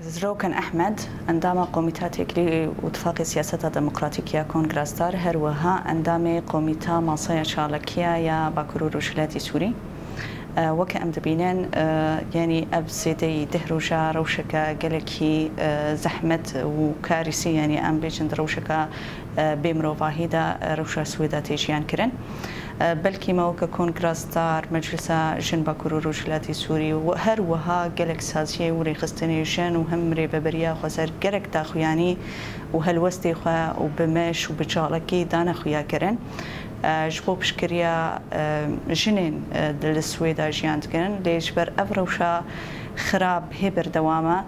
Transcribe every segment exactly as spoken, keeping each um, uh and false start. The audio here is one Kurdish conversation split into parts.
Ziroken Ehmed, endama Komîta Têkilî û Tifaqê Siyaseta Demokratîk ya Kongra Star, her wiha endamê Komîta Masaya Çalakiya ya Bakur û Rojhilatî Sûrî. E, weke em dibînin, e, yanî ev zêdeyî deh roja rewşeke gelekî, e, zehmet û karîsî, yanî em bêjin di rewşeke, e, bê mirovahî de, e, rewşa Swêda tê jiyan kirin. E, belkî me weke Kongra Star, Meclisa Jin Bakur û Rojhilatî Sûrî û her wiha gelek saziyê û rêxistinê jin û him rêveberiya xweser gelek daxuyanî û helwestê xwe û bi meş û bi çalakî dane xuya kirin. E, ji bo piştgiriya, e, jinên, e, di li Swêda jiyan dikin, lê ji ber ev rewşa xirab hê berdewam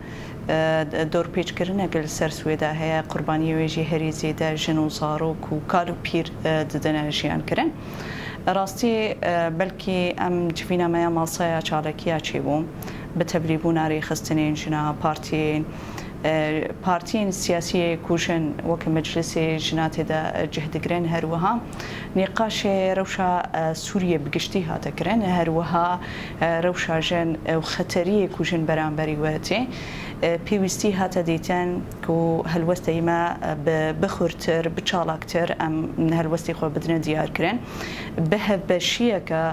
e, e, dorpêçkirinek li ser Swêda heye, qurbaniyê wê jî herî zêde jin û zarok û kal û pîr, e, didine jiyan kirin. Rastî, e, belkî em civîna me ya masaya çalakiya çêbû, bi tevlîbûna rêxistinên jina, partiyên, e, partiyên siyasî yê ku jin weke meclisê jina tê de cih digirin, her wiha nîqaşê rewşa, e, Sûriyê bi giştî hate kirin, her wiha, e, rewşa jin, e, û xeteriyê ku jin beramberî we tê, e, pêwîstî hate dîtin ku helwesteyê me, e, bi, bi xurtir, bi çalaktir em helwestê xwe bidine diyar kirin. Bi hevbeşiyeke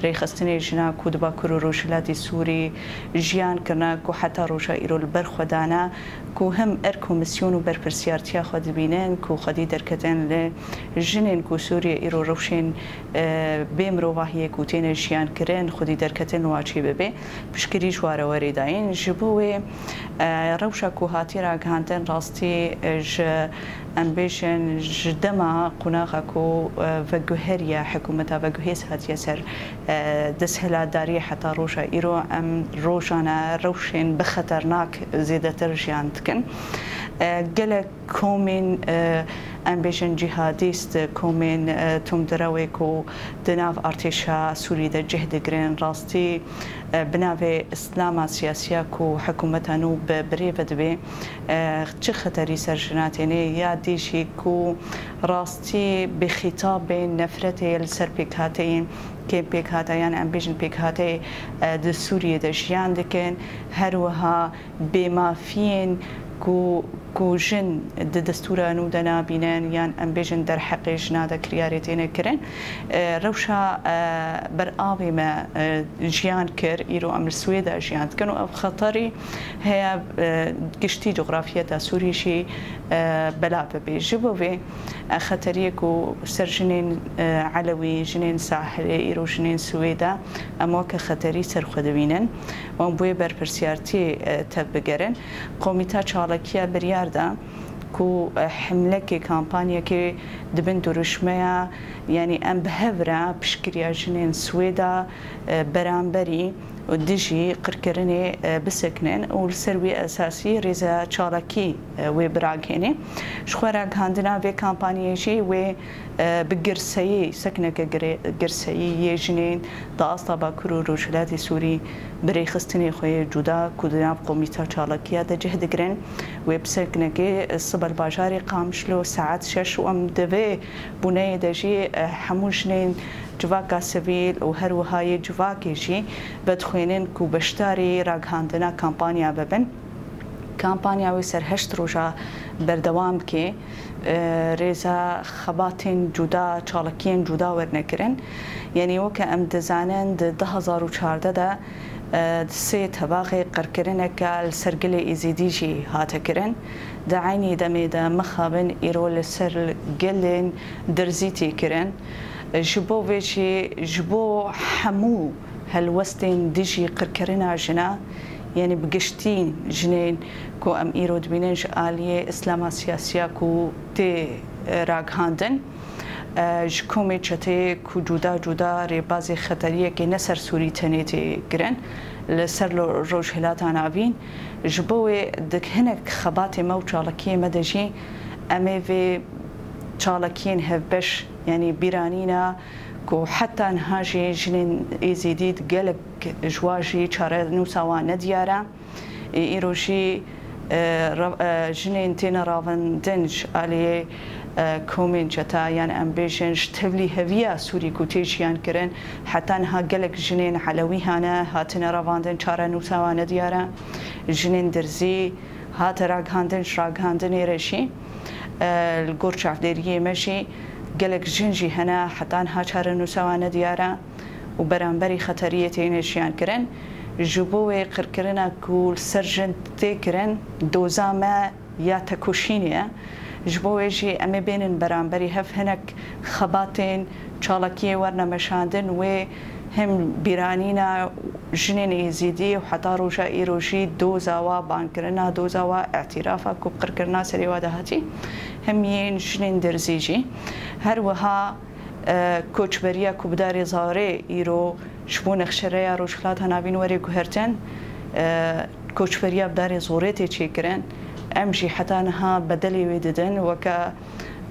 rêxistinê jina ku di Bakur û Rojhilatî Sûrî jiyan kirine, ku heta roja îro li ber xwe dane, ku him erk û misyon û berpirsiyartiya xwe dibînin, ku xwedî derketin li jinên ku Sûriyê îro rewşên, e, bê mirovahiyê ku têne jiyan kirin, xwedî derketin wa çê bibe, piştgirî ji wa re were dayîn. Ji bo wê, e, rewşa ku hatiye ragihandin rastî, e, ji, em bêjin, ji dema qonaxa ku, e, veguheriye, hikûmeta veguhêz hatiye ser, e, desthilatdariyê heta roja îro, em rojane rewşên bi xeternak zêdetir jiyan dikin. E, gelek komên, e, em bêjin cîhadîst, komên, e, tundrewê ku di nav artêşa Sûrî de cih digirin, rastî, e, bi navê Îslama siyasiya ku hikûmeta nû bi, bi rê ve dibe, e, çi xeterî ser jina têne, ya dî jî ku rastî bi xîtabên nefretê li ser pêkhateyên kêm pêkhate yan em bêjin pêkhateyê, e, di Sûriyê de jiyan dikin, her wiha bêmafiyên ku, ku jin di destûra nû de nabînin yan em bêjin derheqê jina de kiryarê têne kirin. E, rewşa, e, beravê me, e, jiyan kir, îro em li Swêda jiyan dikin û ev xeterî heye, e, giştî cografiyeta Sûrî jî, e, belav bibe. Ji bo vê, e, xeteriyê ku ser jinên, e, Elewî, jinên Sahilê, îro jinên Swêda, em weke xeterî ser xwe dibînin. Wan bo yê berpirsiyartiyê, e, tevbigerin. Komîta Çalakiya biryar da ku, e, himlekê, kampanyekê di bin duruşmeya, yanî em bi hev re piştgiriya jinên Swêda, e, beramberî û dijî qirkirinê, e, bisekinin û li ser wî esasî rêza çalakî, e, wê biragihnê. Ji xwe ragihandina vê kampanyê jî wê, e, bi girseyî, sekneke gire-, girseyî yê jinên di asta Bakur û Rojhilatê Sûrî bi rêxistinê xwe yê cuda ku di nav Komîta Çalakiya de cih digirin, wê bi seknekê, e, sibe li bajarê Qamişlo saet şeş û em di vê bûneyê de jî, e, hemû jinên civaka sivîl û her wiha yê civakê jî vedixwînin ku beşdarî ragihandina kampanya bibin. Kampanya wê ser heşt roja berdewam bike, e, rêza xebatên cuda, çalakiyên cuda werine kirin. Yanî weke em dizanin di du hezar û çardeh de, e, di sê tebaxê qirkirineke li ser gelê Êzîdî jî hate kirin. Di eynî demê de mixabin îro li ser gelên Dirzî tê kirin. Ji bo vê jî, ji bo hemû helwestên dijî qirkirina jina, yanî bi giştî jinên ku em îro dibînin ji aliyê Îslama siyasiya ku tê, e, ragihandin, e, ji komê çeteyê ku cuda cuda rêbazê xeteriyekê ne ser Sûrî tenê tê kirin, li ser lo-, Rojhilata Navîn, ji bo wê di hinek xebatê me û çalakiyê me de jî em ê vê çalakiyên hevbeş, yanî bîranîna ku heta niha jî jinên Êzîdî di gelek ji wa jî çarenûsa wan nediyar e. Ê, îro jî, e, ra-, e, jinên têne ravandin ji aliyê, e, komên çeta, yan em bêjin ji tevlîheviya Sûrî ku tê jiyan kirin, heta niha gelek jinên Elewî hene, hatine ravandin, çarenûsa wan nediyar e. Jinên Dirzî, Hate ragihandin, ji ragihandinê re jî, e, li gor çavdêriyê me jî gelek jin jî hene, heta niha çarenûsa wan nediyar e û beramberî xeteriyê têne jiyan kirin. Ji bo wê qirkirina ku li ser jin tê kirin, doza me ya tekoşînê ye. Ji bo wê jî em ê bênin beramberî hev hinek xebatên çalakiyê werine meşandin, wê him bîranîna jinên êzîdî û heta roja îro jî doza wa, bankirina doza wa, îtîrafa ku bi qirkirina serê wa de hatî, him yên jinên derzî jî. Her wiha, e, koçberiya ku bi darê zarê îro ji bo nexşereya Rojhilata Navîn were guhertin, e, koçberiya bi darê zorê tê çêkirin. Em jî heta niha bedelê wê didin, weke,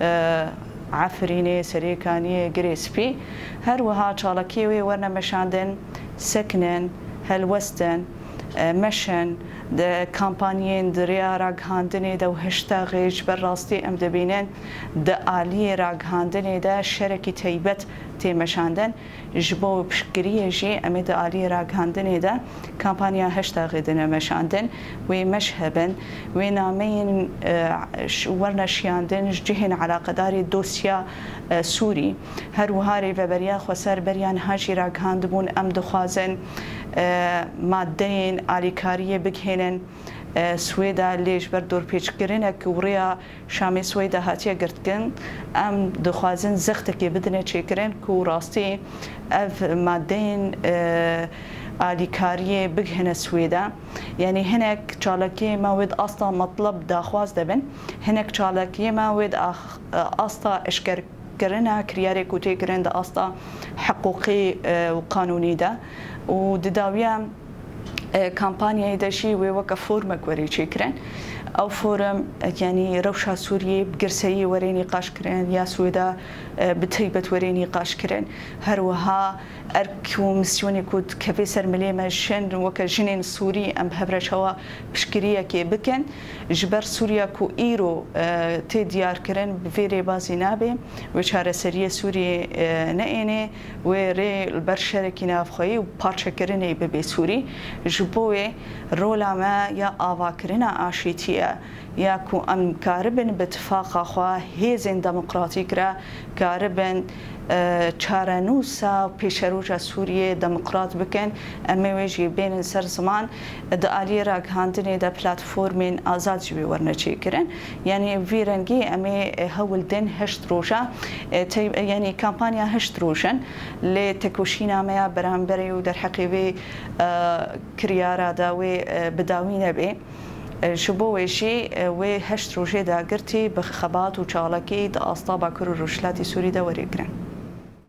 e, Efrînê, Serêkaniyê, Girê Spî. Her wiha çalakiyê wê werine meşandin, sekinin, helwestin, e, meşin, di kampanyên di rêya ragihandinê de û hiştexê ji ber rastî em dibînin di aliyê ragihandinê de şerekî teybet tê meşandin. Ji bo piştgiriyê jî em ê di aliyê ragihandinê de kampanya hiştexê dine meşandin. Wê meş hebin, wê nameyên, e, ş-, werine şiyandin ji cihên eleqedarê dosya, e, Sûrî. Her wiha Rêveberiya Xweser beriya niha jî ragihandibûn, em dixwazin, e, madeyên alîkariyê bigihênin, e, Swêda, lê ji ber dorpêçkirinek û rêya Şamê Swêda hatiye girtkin, em dixwazin zextekê bidine çêkirin ku rastî ev madeyên, e, alîkariyê bigihine Swêda. Yanî hinek çalakiyê me wê di asta metleb daxwaz de bin, hinek çalakiyê me wê di ax-, asta eşker kirina kiryarê ku tê kirin di asta hiqûqî, e, û qanûnî de û di dawiya, e, kampanyayê de jî wê weke formek werê çêkirin. Ew forum, e, yanî rewşa Sûriyê bi girseyî werê nîqaş kirin ya Swêda, e, bi teybet werê nîqaş kirin. Her wiha erk û misyonê ku dikeve ser milê me jin, weke jinên Sûrî em bi hev re çawa piştgiriyekê bikin. Ji ber Sûriya ku îro, e, tê diyarkirin, bi vê rêbazî nabe, wê çareseriyê Sûriyê, e, neêne, wê rê li ber şerekî navxweyî û parçekirinê bibe Sûrî. Ji bo wê rola me ya avakirina aşîtî ye, ya ku em karibin bi tifaqa xwe hêzên demokratîk re karibin, e, çarenûsa pêşeroja Sûriyê demokrat bikin, em ê wê jî bênin ser ziman. Di aliyê ragihandinê de platformên azad jî wê werine çêkirin. Yanî vî rengî em ê, e, hewl din heşt roja, e, tey-, e, yanî kampanya heşt roj in. Lê tekoşîna me ya beramberê û derheqê vê, e, kiryara de wê, e, bi dawî nebe. E, ji bo wê jî, e, wê heşt rojê dagirtî bi xebat û çalakî di asta Bakur û Rojhilatê Sûrî de werê kirin.